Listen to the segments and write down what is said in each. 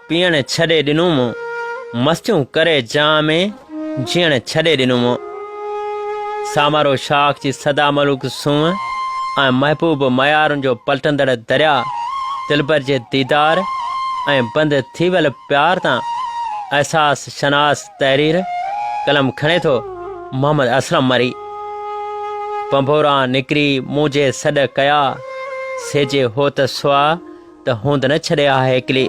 پيئڻ ڇڏي ڏنو مون، مستيون ڪري جان ۾ جيئڻ ڇڏي ڏنو مون. سامارو شاخ جي سدا ملوڪ سونهن ۽ محبوب ميارن جو پلٽندڙ درياء، دلبر جي ديدار ۽ بند ٿي ويل پيار تان احساس شناس تحرير قلم کڻي ٿو محمد اسلم مري. پنڀوران نڪري مون جي سڏ ڪيا، سي جي هوت سوا ته هوند نه ڇڏي ها هيڪلي.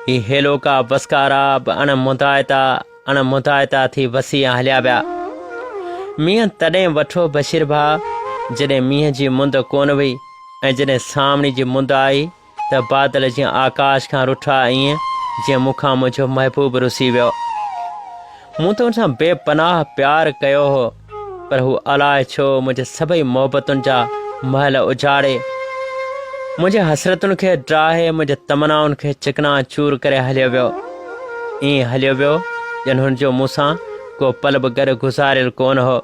هي هيلوڪا وسڪارا به اڻ مندائتا اڻ مندائتا ٿي وسي ۽ هليا ويا. مينهن تڏهن وٺو بشير ڀاء جڏهن مينهن جي مند ڪونه هئي ۽ جڏهن سانوڻي جي مند آئي ته بادل جيئن آڪاش کان رٺا ائين جيئن مون کان منهنجو محبوب رسي ويو. مون ته ان سان بي پناهه پيار ڪيو هو، پر هو الاء ڇو منهنجي سڀئي محبتن جا محل اجاڙي، منهنجي حسرتن کي ڊاهي، منهنجي تمنائن کي چڪنا چور ڪري هليو ويو. ائين هليو ويو ڄڻ هن جو مون سان ڪو پل به گڏ گذاريل ڪونه هو.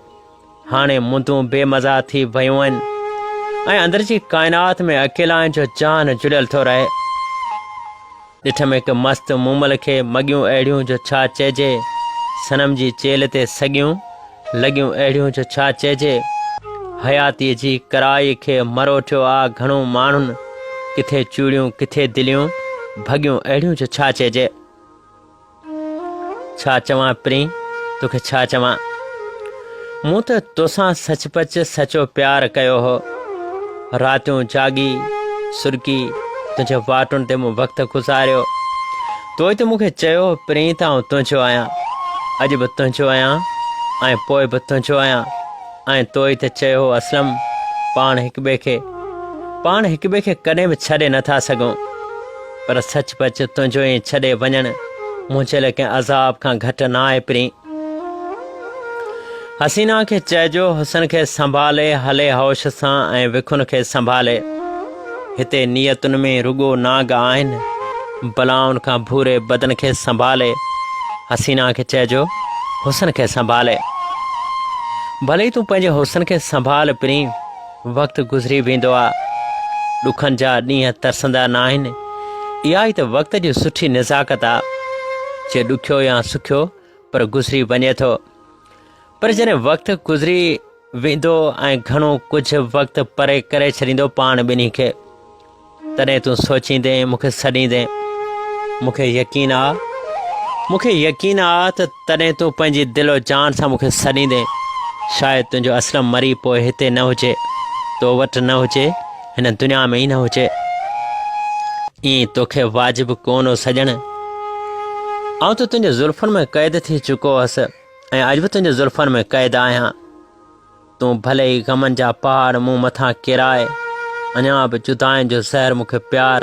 هاڻي مندون بي مزا ٿي ويون آهن ۽ اندر جي ڪائنات ۾ اڪيلائين جو جهان جڙيل ٿو رهي. ڏٺم هڪ مست مومل کي مڳيون اهڙيون جو ڇا چئجي، صنم جي چيلهه تي سڳيون لڳيون اهڙيون جو ڇا چئجي. حياتيء جي ڪرائي کي مروٺيو آ گهڻو ماڻهن، ڪٿي چوڙيون ڪٿي دليون ڀڳيون اهڙيون جو ڇا چئجي. ڇا چوان پرين توکي ڇا چوان. مون ته توسان سچ پچ سچو پيار ڪيو هو. راتيون جاڳي سرڪي تنهنجي واٽن تي مون وقت گذاريو. تو ئي ته مون کي چيو هو پرين ته آئون تنهنجو آهيان. اڄ به تنهنجو آهيان ۽ پوء به تنهنجو آهيان. ۽ تو ئي ته چيو هو اسلم پاڻ هڪٻئي کي پاڻ هڪٻئي کي ڪڏهن به ڇڏي نٿا سگهون. پر سچ پچ تنهنجو ائين ڇڏي وڃڻ منهنجي لاء ڪنهن عذاب کان گهٽ نه آهي پرين. حسينا کي چئجو حسن کي سنڀالي هلي هوش سان ۽ وکن کي سنڀالي. هتي نيتن ۾ رڳو نانگ آهن، بلائن کان ڀوري بدن کي سنڀالي. حسينا کي چئجو حسن کي سنڀالي. ڀلي تون پنهنجي حسن کي سنڀال پرين. وقت گذري ويندو آ، ڏکن جا ڏينهن ترسندا ناهن، اها ئي ته وقت جي سٺي نزاڪت آ، چي ڏکيو يا سکيو پر گذري وڃي ٿو. پر جڏهن وقت گذري ويندو ۽ گهڻو ڪجهه وقت پري ڪري ڇڏيندو پاڻ ٻنهي کي. تڏهن تون سوچيندين، مون کي سڏيندين. مون کي يقين آ، مون کي يقين آ ته تڏهن تون پنهنجي دل و جان سان مون کي سڏيندين. شايد تنهنجو اسلم مري پوء هتي نه هجي، تو وٽ نه هجي، هن دنيا ۾ ئي نه هجي. ائين توکي واجب ڪونه هو سڄڻ. آئون ته تنهنجي زلفن ۾ قيد ٿي چڪو هوس ۽ اڄ به تنهنجي زلفن ۾ قيد آهيان. تون ڀلي ئي غمن جا پهاڙ مون مٿان ڪيراء، اڃا به جدائين جو زهر مون کي پيار،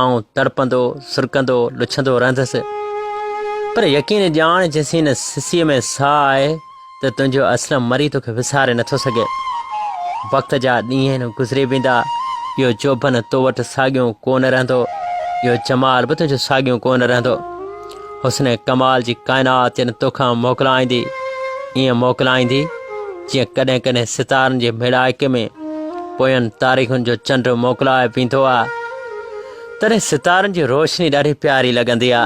آئون تڙپندو، سرڪندو، لڇندو رهندس. پر يقين ڄاڻ جيسين هن سسيء ۾ ساهه آهي ته تنهنجو اسلم مري توکي وساري نٿو سگهي. وقت جا ڏينهن گذري ويندا، اهو جوڀن تو وٽ ساڳيو ڪو نه رهندو، اهو جمال به تنهنجو ساڳيو ڪو نه رهندو. حسن ۽ ڪمال جي ڪائنات جڏهن توکان موڪلائيندي، ائين موڪلائيندي، جيئن ڪڏهن ڪڏهن ستارن جي ميڙائڪي ۾ پوين تاريخن جو چنڊ موڪلائي ويندو آ، تڏهن ستارن جي روشني ڏاڍي پياري لڳندي آ.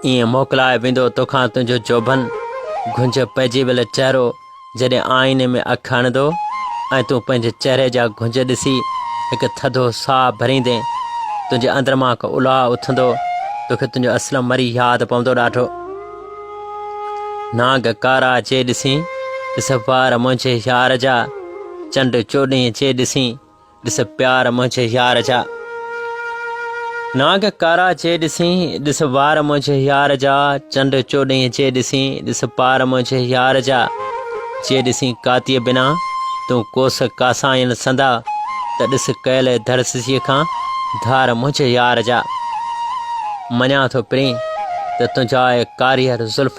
ائين موڪلائي ويندو توکان تنهنجو جوڀن، گهنج پئجي ويل چهرو، جڏهن آئيني ۾ اک هڻندو ۽ تون پنهنجي چهري جا گهنج ڏسي هڪ ٿڌو ساهه ڀريندين، تنهنجي اندر مان هڪ الاهه اٿندو، توکي تنهنجو اسلم مري ياد پوندو ڏاڍو. نانگ ڪارا جي ڏسين، ڏس وار منهنجي يار جا، چنڊ چوڏهين جي ڏسين، ڏس پيار منهنجي يار جا. نانگ ڪارا جي ڏسين، ڏس وار منهنجي يار جا، چنڊ چوڏهين جي ڏسين، ڏس پار منهنجي يار جا، جي ڏسين ڪاتيء بنا، تون ڪوس ڪاسائين سندا، ته ڏس ڪيل ڌڙ سسيء کان، ڌار منهنجي يار جا. مڃان ٿو پرين، ته تنهنجا اهي ڪاريهر زلف،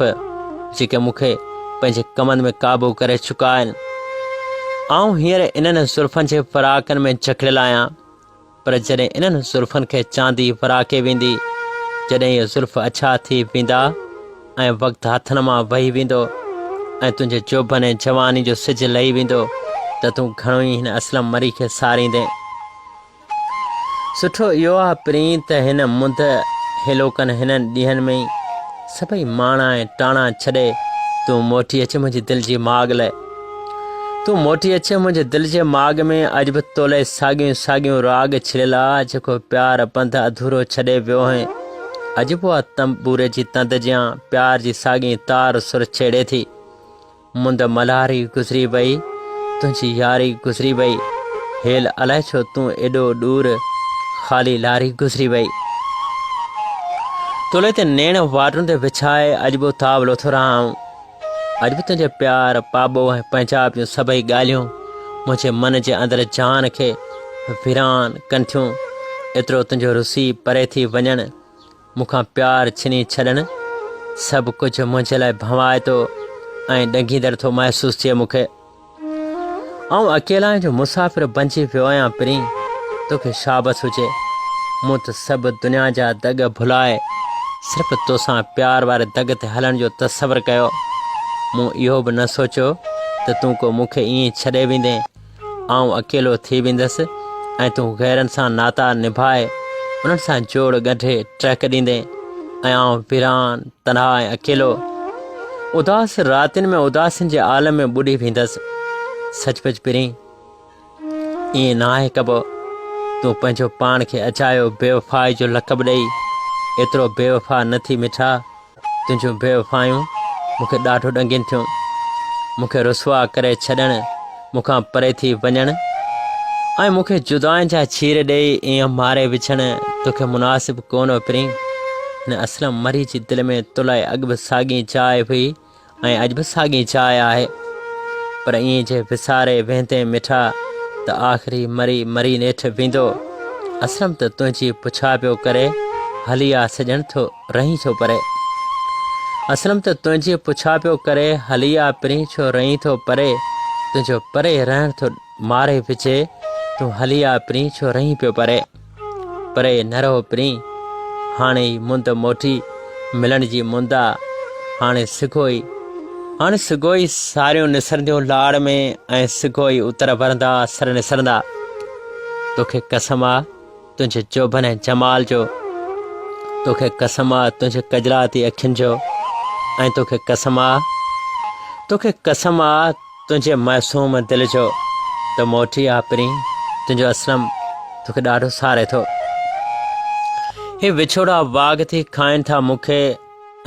جيڪي مون کي پنهنجي ڪمند ۾ قابو ڪري چڪا آهن. آئون هينئر انهن زلفن جي فراقن ۾ جڪڙيل آهيان، پر جڏهن انهن زلفن کي چاندي فراقي ويندي، جڏهن اهي زلف اڇا ٿي ويندا ۽ وقت هٿن مان وهي ويندو ۽ تنهنجي جوڀن ۽ جواني جو سج لهي ويندو ته تون گهڻو ئي هن اسلم مري کي ساريندين. سٺو اهو آ پرين ته هن مند هيلوڪن هنن ڏينهن ۾ ئي سڀئي ماڻا ۽ ٽاڻا ڇڏي تون موٽي اچ منهنجي دل جي ماڳ لئه. تون موٽي اچ منهنجي دل جي ماڳ ۾ اڄ به تولئه ساڳيون ساڳيون راڳ ڇڙيل آ جيڪو پيار پنڌ اڌورو ڇڏي ويو هئين. اڄ به اها تنبوري جي تند جيان پيار جي ساڳي تار سر ڇيڙي ٿي. مند ملهاري گذري وئي، تنهنجي ياري گذري وئي، هيل الائي ڇو تون ايڏو ڏور، خالي لاري گذري وئي. تولئه تي نيڻ واٽن تي وڇائي اڄ به تاولو ٿو رهان آئون. اڄ به تنهنجي پيار، پاٻوهه ۽ پنهنجائپ جون سڀئي ڳالهيون منهنجي من جي اندر جان کي ويران ڪن ٿيون. ايترو تنهنجو رسي پري ٿي وڃڻ، مون کان پيار ڇني ڇڏڻ، سڀ ڪجهه منهنجي لاء ڀنوائتو ۽ ڏنگيندڙ ٿو محسوس ٿئي مون کي. آئون اڪيلائين جو مسافر بنجي ويو آهيان پرين، توکي شابس هجي. مون ته سڀ دنيا جا دڳ ڀلائي صرف توسان پيار واري دڳ تي هلڻ جو تصور ڪيو. مون اهو به نه سوچيو ته تون ڪو مون کي ائين ڇڏي ويندين. آئون اڪيلو ٿي ويندس ۽ تون غيرن سان ناتا نڀائي انهن سان جوڙ ڳنڍي ٽهڪ ڏيندين ۽ آئون ويران، تنها ۽ اڪيلو اداس راتين ۾ اداسين جي عالم ۾ ٻڏي ويندس. سچ پچ پرين، ائين ناهي ڪبو. تون پنهنجو پاڻ کي اجايو بيوفائي جو لقب ڏئي ايترو بيوفا نه ٿي مٺا. تنهنجون بيوفايون مون کي ڏاڍو ڏنگين ٿيون. مون کي رسوا ڪري ڇڏڻ، مون کان پري ٿي وڃڻ ۽ مون کي جدائين جا ڇير ڏيئي ائين ماري وجهڻ توکي مناسب ڪونه هو پرين. هن اسلم مري جي دل ۾ تو لاء اڳ به ساڳي جاء هئي ۽ اڄ به ساڳي جاء آهي. پر ائين جي وساري ويهندين مٺا ته آخر هي مري مري نيٺ ويندو. اسلم ته تنهنجي پڇا پيو ڪري، هلي آ سڄڻ ٿو رهين ڇو پري. اسلم ته تنهنجي پڇا پيو ڪري، هلي آ پرين ڇو رهين ٿو پري. تنهنجو پري رهڻ ٿو ماري وجهي، تون هلي آ پرين ڇو رهين پيو پري. پري نه رهو پرين، هاڻي ئي مند موٽي ملڻ جي مند آ، هاڻي سگهو ئي. هاڻي سگهو ئي ساريون نسرنديون لاڙ ۾ ۽ سگهو ئي اتر ورندا سر نسرندا. توکي قسم آ تنهنجي جوڀن ۽ جمال جو، توکي قسم آ تنهنجي ڪجلاتي اکين جو ۽ توکي قسم آ، توکي قسم آ تنهنجي معصوم دل جو ته موٽي آ پرين، تنهنجو اسلم توکي ڏاڍو ساري ٿو. هي وڇوڙا واڳ ٿي کائن ٿا مون کي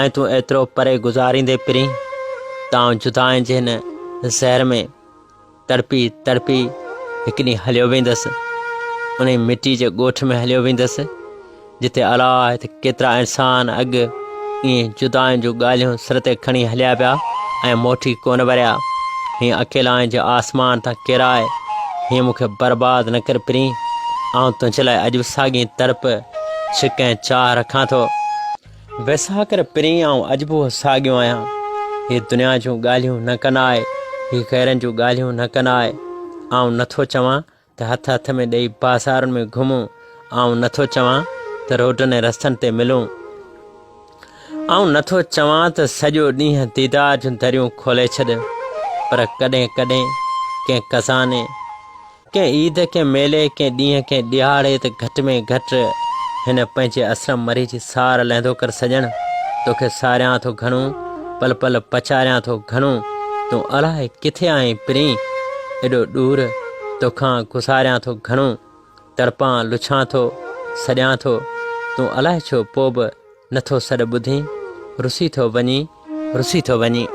۽ تون ايترو پري گذاريندي پرين ته آئون جدائين جي هن زهر ۾. تڙپي تڙپي هڪ ڏينهن هليو ويندس، انهي مٽي جي ڳوٺ ۾ هليو ويندس، جتي الاء ته ڪيترا انسان اڳ ائين جدائين جون ڳالهيون سر تي کڻي هليا ويا ۽ موٽي ڪونه وريا. هيئن اڪيلائين جي آسمان تان ڪيرائي، هيئن مون کي برباد نه ڪر پرين، آئون تنهنجي لاء اڄ به ساڳي تڙپ، ڇڪ ۽ چاهه رکان ٿو. ويساهه ڪر پرين آئون اڄ به اهو ساڳيو آهيان. هي دنيا جون ڳالهيون نه ڪن آء، هي غيرن جون ڳالهيون نه ڪن آء. آئون نه ٿو چوان ته هٿ هٿ ۾ ڏيئي بازارن ۾ گهمون، آئون نه ٿو چوان ته روڊن ۽ رستن تي ملون. آئون نه ٿو چوان ته سڄو ڏينهن ديدار جون دريون کولي ڇڏ، پر ڪڏهن ڪڏهن ڪنهن خزاني، ڪنهن عيد، ڪنهن ميلي، ڪنهن ڏينهن، ڪنهن ڏهاڙي ته گهٽ ۾ گهٽ هن پنهنجي اسلم مري جي سار لهندو ڪر سڄڻ، توکي ساريان ٿو گهڻو، پل پل پچاريان ٿو گهڻو، تون الائي ڪٿي آهين پرين، ايڏو ڏور توکان گذاريان ٿو گهڻو، تڙپان لڇان ٿو، سڏيان ٿو، تون الائي ڇو پو به نٿو سڏ ٻڌين، رسي ٿو وڃين، رسي ٿو وڃين.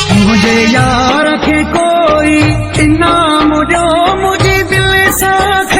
منهنجي يار کي ڪوئي انعام ڏيو منهنجي دل سان.